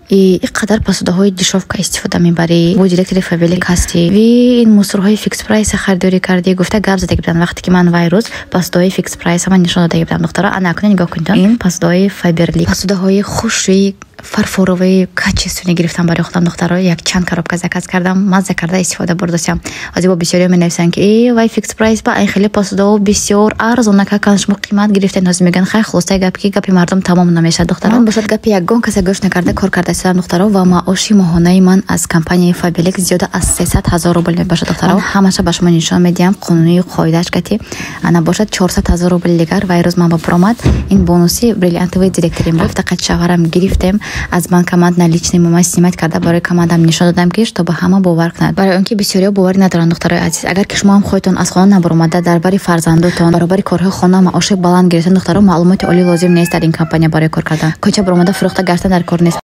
И қадар посудаҳои дешёвка истифода мебарӣ, бо директори Фаберлик ҳастӣ, ви ин мусорҳои Фикс Прайса харидорӣ кардӣ, гуфта гап задаги буданд. Вақте ки ман вай рӯз посудаҳои Фикс Прайса ман нишон додаги будам, духтаро. Ана акнун нигоҳ кунед, ин посудаҳои Фаберлик, посудаҳои хушрӯи фарфоровые, качественный гирифтам барои худам, духтаро. Як чанд коробка заказ кардам, мазза карда истифода бурдасям. Ҳозир бо бисёриё менависанд, ки э, вай Фикс Прайс ба айн хеле посудаҳо бисёр арзона какан, шумо қимат гирифтед. Ҳозир мегӯянд. Хай, хулосаи гап, ки гапи мардум тамом намешавад, духтаро. Ман бошад, гапи ягон каса гӯш накарда кор карда истодам, духтаро, ва маоши моҳонаи ман аз компанияи Фаберлик зиёда аз 300 000 рубл мебошад, духтаро. Ҳамаша ба шумо нишон медиҳам, қонунию қоидааш кати. Ана бошад, 400 000 рубли дигар вай рӯз ман ба пуромад. Ин бонуси бриллиантовый директорим буд. Фақат шавҳарам гирифтем аз банкомат, наличный ман снимать карда барои командам нишон додам, ки чтобы ҳама бовар кунад, барои он ки бисёриҳо боварӣ надоранд. Духтарои азиз, агар ки шумо ҳам хоҳедтон аз хона набаромада, дар бари фарзандотон, баробари корҳои хона маоши баланд гирифтан, духтаро, маълумоти олӣ лозим нест дар ин компания барои кор кардан. Кӯча баромада фурӯхта гаштан дар кор нест.